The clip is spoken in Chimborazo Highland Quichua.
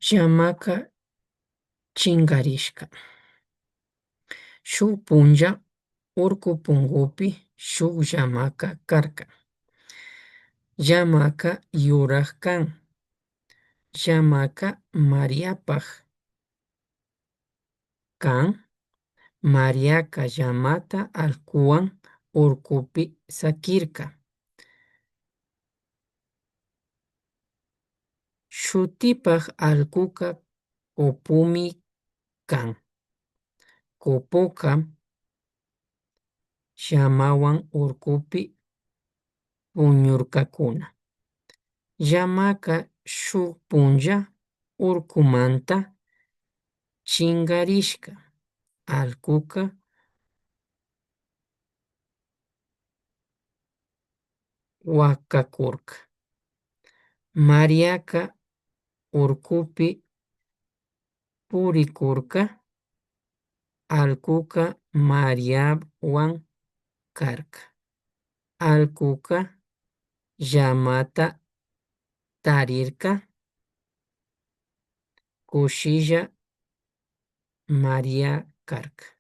Llamaca chingarishca. Shuk punlla urcu pungupi shuk llamaca karka. Llamaka yurak kan. Llamaka Mariapaj kan. Mariaka llamata allkuwan urkupi sakirka. Shutipak allkuka Kopumi kan. Kopuka llamawan urkupi puñurkakuna. Llamaka shuk punlla urkumanta chinkarishka. Allkuka wakakurka. Mariaka urkupi purikurka. Allkuka Mariawan karka. Allkuka llamata tarirka. Kushilla María karka.